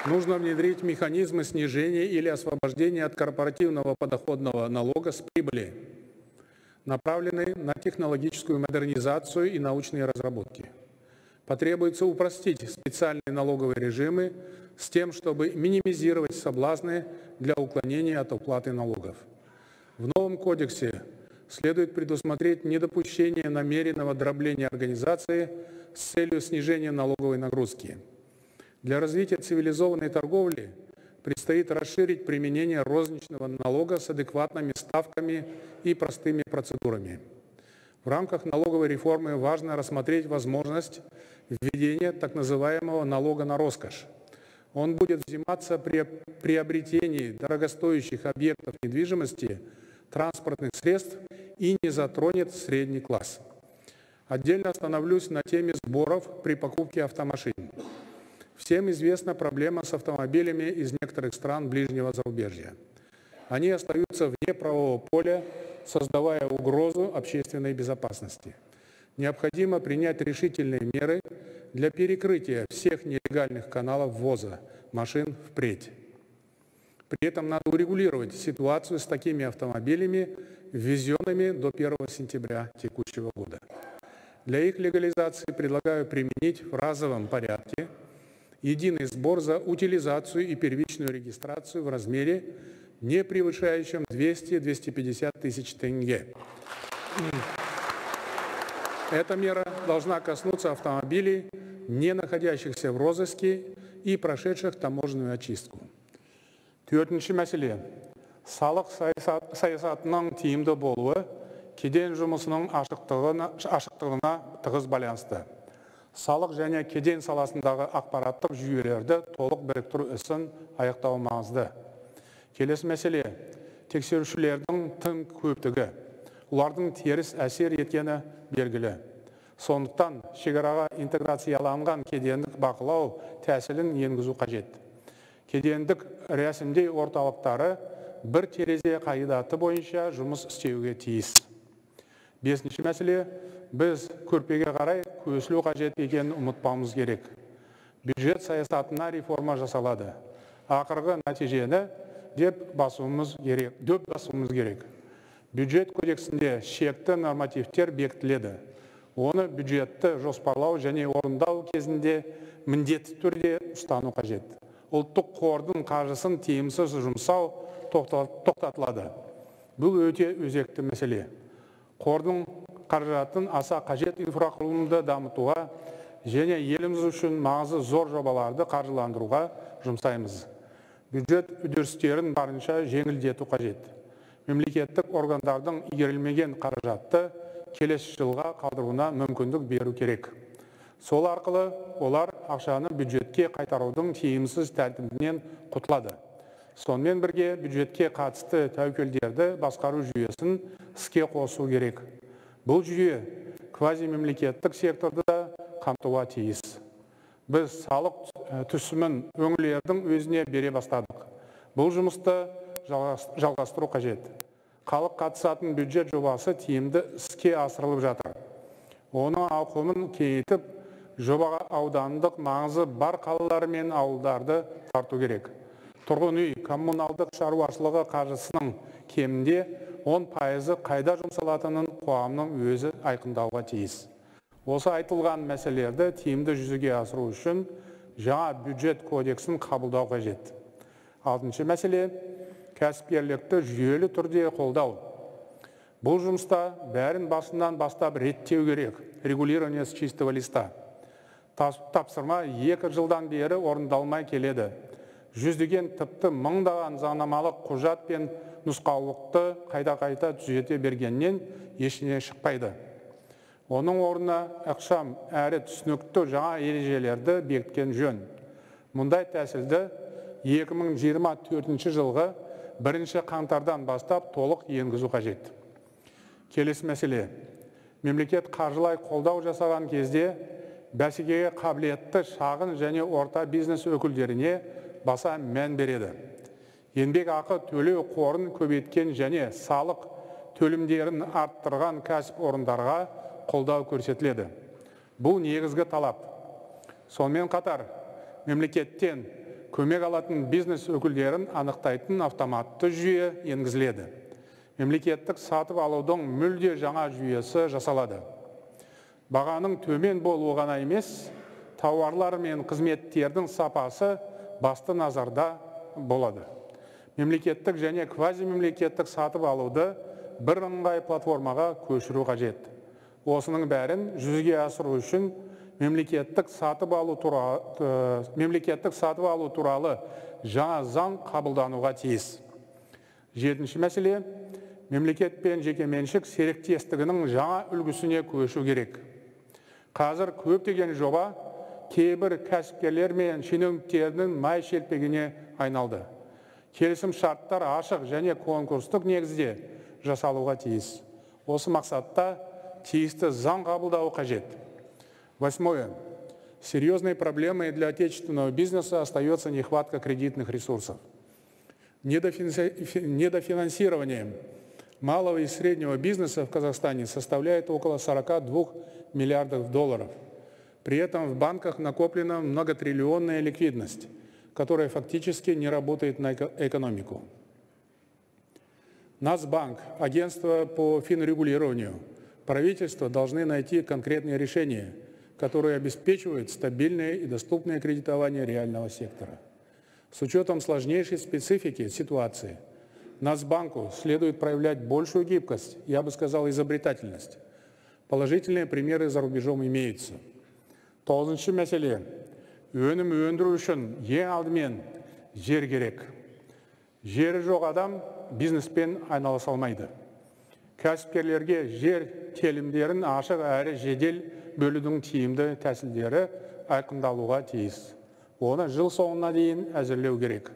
Нужно внедрить механизмы снижения или освобождения от корпоративного подоходного налога с прибыли, направленные на технологическую модернизацию и научные разработки. Потребуется упростить специальные налоговые режимы с тем, чтобы минимизировать соблазны для уклонения от уплаты налогов. В новом кодексе следует предусмотреть недопущение намеренного дробления организации с целью снижения налоговой нагрузки. Для развития цивилизованной торговли предстоит расширить применение розничного налога с адекватными ставками и простыми процедурами. В рамках налоговой реформы важно рассмотреть возможность введения так называемого налога на роскошь. Он будет взиматься при приобретении дорогостоящих объектов недвижимости, транспортных средств и не затронет средний класс. Отдельно остановлюсь на теме сборов при покупке автомашин. Всем известна проблема с автомобилями из некоторых стран ближнего зарубежья. Они остаются вне правового поля, создавая угрозу общественной безопасности. Необходимо принять решительные меры для перекрытия всех нелегальных каналов ввоза машин впредь. При этом надо урегулировать ситуацию с такими автомобилями, ввезенными до 1 сентября текущего года. Для их легализации предлагаю применить в разовом порядке единый сбор за утилизацию и первичную регистрацию в размере, не превышающем 200-250 тысяч тенге. Эта мера должна коснуться автомобилей, не находящихся в розыске и прошедших таможенную очистку. Төртінші мәселе. Салық саясатының тиімді болуы кеден жұмысының ашықтығына тығыз байланысты. Салық және кеден саласындағы ақпараттық жүйелерді толық біріктіру ісін аяқтау маңызды. Келесі мәселе, тексерушілердің тым көптігі. Олардың теріс әсер еткені белгілі. Сондықтан шекараға интеграцияланған кедендік бақылау тәсілін енгізу қажет. Кедендік рәсімдеу орталықтары бір терезе қағидаты бойынша жұмыс істеуге тиіс. Бесінші мәселе, біз көрпеге қарай көсілу қажет екенін ұмытпауымыз керек. Бюджет саясатына реформа жасалады. Ақырғы нәтижені деп басуымыз керек, дөп басуымыз керек. Бюджет кодексінде шекті нормативтер бекітіледі. Оны бюджетті жоспарлау және орындау кезінде міндетті түрде ұстану қажет. Ұлттық қордың қаржысын тиімсіз жұмсау тоқтатылады. Бұл өте өзекті мәселе. Қордың қаражатын аса қажет инфрақұрылымды дамытуға және еліміз үшін маңызы зор жобаларды қаржыландыруға жұмсаймыз. Бюджет үдерістерін барынша жеңілдету қажет. Мемлекеттік органдардың игерілмеген қаражатты келесі жылға қалдыруына мүмкіндік беру керек. Сол арқылы олар ақшаны бюджетке қайтарудың тиімсіз тәртібінен құтылады. Сонымен бірге бюджетке қатысты тәуекелдерді басқару жүйесін іске қосу керек. Бұл жүйе квазимемлекеттік секторды да қамтуға тиіс. Біз салық түсімін өңірлердің өзіне бере бастадық. Бұл жұмысты жалғастыру қажет. Халық қатысатын бюджет жобасы тиімді іске асырылып жатыр. Оның ауқымын кеңейтіп, жобаға аудандық маңызы бар қалалар мен ауылдарды тарту керек. Тұрғын үй коммуналдық шаруашылығы қаржысының кемінде 10%-ы қайда жұмсалатынын қоғамның өзі айқындауға тиіс. Осы айтылған мәселелерді тиімді жүзеге асыру үшін жаңа бюджет кодексін қабылдау қажет. Алтыншы мәселе, кәсіпкерлікті жүйелі түрде қолдау. Бұл жұмыста бәрін басынан бастап реттеу керек. Регулирование с чистого листа. Тапсырма 2 жылдан бері орындалмай келеді. Жүздеген, тіпті мыңдаған заңнамалық құжат пен нұсқаулықты қайта-қайта түзете бергеннен ештеңе шықпайды. Оның орнына ықшам әрі түсінікті жаңа ережелерді бекіткен жөн. Мұндай тәсілді 2024 жылғы 1 қаңтардан бастап толық енгізу қажет. Келесі мәселе, мемлекет қаржылай қолдау жасаған кезде бәсекеге қабілетті шағын және орта бизнес өкілдеріне баса мән береді. Еңбек ақы төлеу қорын көбейткен және салық төлемдерін арттырған кәсіпорындарға қолдау көрсетіледі. Бұл негізгі талап. Сонымен қатар, мемлекеттен көмек алатын бизнес өкілдерін анықтайтын автоматты жүйе енгізіледі. Мемлекеттік сатып алудың мүлде жаңа жүйесі жасалады. Бағаның төмен болуы ғана емес, тауарлар мен қызметтердің сапасы басты назарда болады. Мемлекеттік және квазимемлекеттік сатып алуды бірыңғай платформаға көшіру қажет. Осының бәрін жүзеге асыру үшін мемлекеттік сатып алу туралы жаңа заң қабылдануға тиіс. Жетінші мәселе, мемлекет пен жекеменшік серіктестігінің жаңа үлгісіне көшу керек. Қазір көптеген жоба кейбір кәсіпкерлер мен шенеуніктердің май шелпегіне айналды. Келісім шарттар ашық және конкурстық негізде жасалуға тиіс. Осы мақсатта тиісті заң қабылдау қажет. Восьмое. Серьезной проблемой для отечественного бизнеса остается нехватка кредитных ресурсов. Недофинансирование малого и среднего бизнеса в Казахстане составляет около 42 миллиардов долларов. При этом в банках накоплена многотриллионная ликвидность, которая фактически не работает на экономику. Нацбанк, агентство по финрегулированию, правительство должны найти конкретные решения, которые обеспечивают стабильное и доступное кредитование реального сектора. С учетом сложнейшей специфики ситуации, Нацбанку следует проявлять большую гибкость, я бы сказал, изобретательность. Положительные примеры за рубежом имеются. Тоғызыншы мәселе. Өнім өндіру үшін ең алдымен жер керек. Жері жоқ адам бизнеспен айналыса алмайды. Кәсіпкерлерге жер телімдерін ашық әрі жедел бөлудің тиімді тәсілдері айқындалуға тиіс. Оны жыл соңына дейін әзірлеу керек.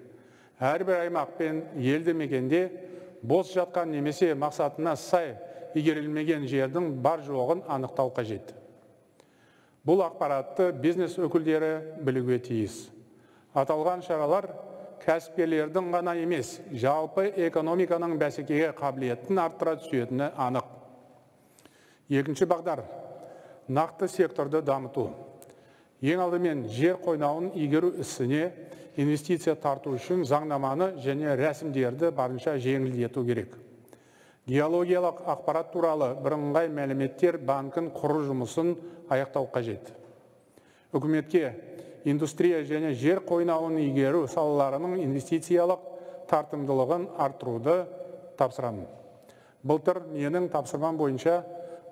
Әрбір аймақ пен елді мекенде бос жатқан немесе мақсатына сай игерілмеген жердің бар жоғын анықтау қажет. Бұл ақпаратты бизнес өкілдері білуге тиіс. Аталған шаралар кәсіпкерлердің ғана емес, жалпы экономиканың бәсекеге қабілетін арттыра түсетіні анық. Екінші бағдар – нақты секторды дамыту. Ең алдымен жер қойнауын игеру ісіне инвестиция тарту үшін заңнаманы және рәсімдерді барынша жеңілдету керек. Геологиялық ақпарат туралы бірыңғай мәліметтер банкін құру жұмысын аяқтау қажет. Үкіметке индустрия және жер қойнауын игеру салаларының инвестициялық тартымдылығын арттыруды тапсырамын. Былтыр менің тапсырмам бойынша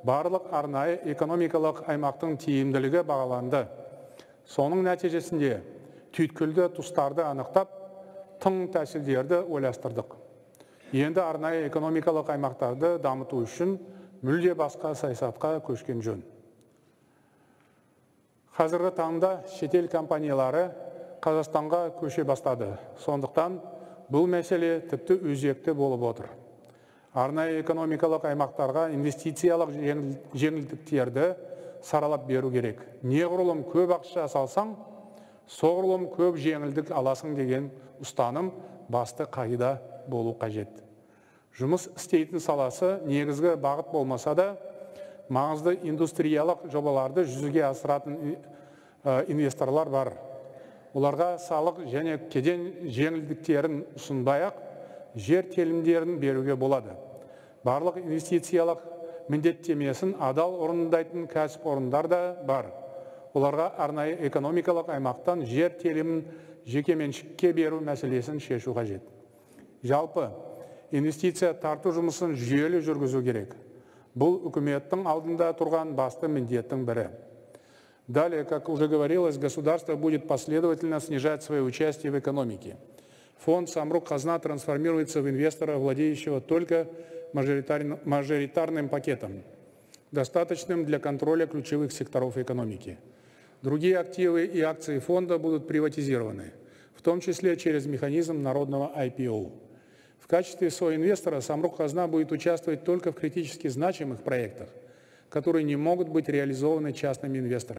барлық арнайы экономикалық аймақтың тиімділігі бағаланды. Соның нәтижесінде түйткілді тұстарды анықтап, тың тәсілдерді ойластырдық. Енді арнайы экономикалық аймақтарды дамыту үшін мүлде басқа саясатқа көшкен жөн. Қазіргі таңда шетел компаниялары Қазақстанға көше бастады. Сондықтан бұл мәселе тіпті өзекті болып отыр. Арнайы экономикалық аймақтарға инвестициялық жеңілдіктерді саралап беру керек. Неғұрлым көп ақша салсаң, соғұрлым көп жеңілдік аласың деген ұстаным басты қағида болу қажет. Жұмыс істейтін саласы негізгі бағыт болмаса да, маңызды индустриялық жобаларды жүзеге асыратын инвесторлар бар. Оларға салық және кеден жеңілдіктерін ұсынбай-ақ, жер телімдерін беруге болады. Барлық инвестициялық міндеттемесін адал орындайтын кәсіпорындар да бар. Оларға арнайы экономикалық аймақтан жер телімін жекеменшікке беру мәселесін шешу қажет. Жалпы, инвестиция тарту жұмысын жүйелі жүргізу керек. Бұл үкіметтің алдында тұрған басты міндеттің бірі. Далее, как уже говорилось, государство будет последовательно снижать свое участие в экономике. Фонд «Самрук-Казына» трансформируется в инвестора, владеющего только мажоритарным пакетом, достаточным для контроля ключевых секторов экономики. Другие активы и акции фонда будут приватизированы, в том числе через механизм народного IPO. В качестве соинвестора «Самрук-Казына» будет участвовать только в критически значимых проектах, которые не могут быть реализованы частными инвесторами.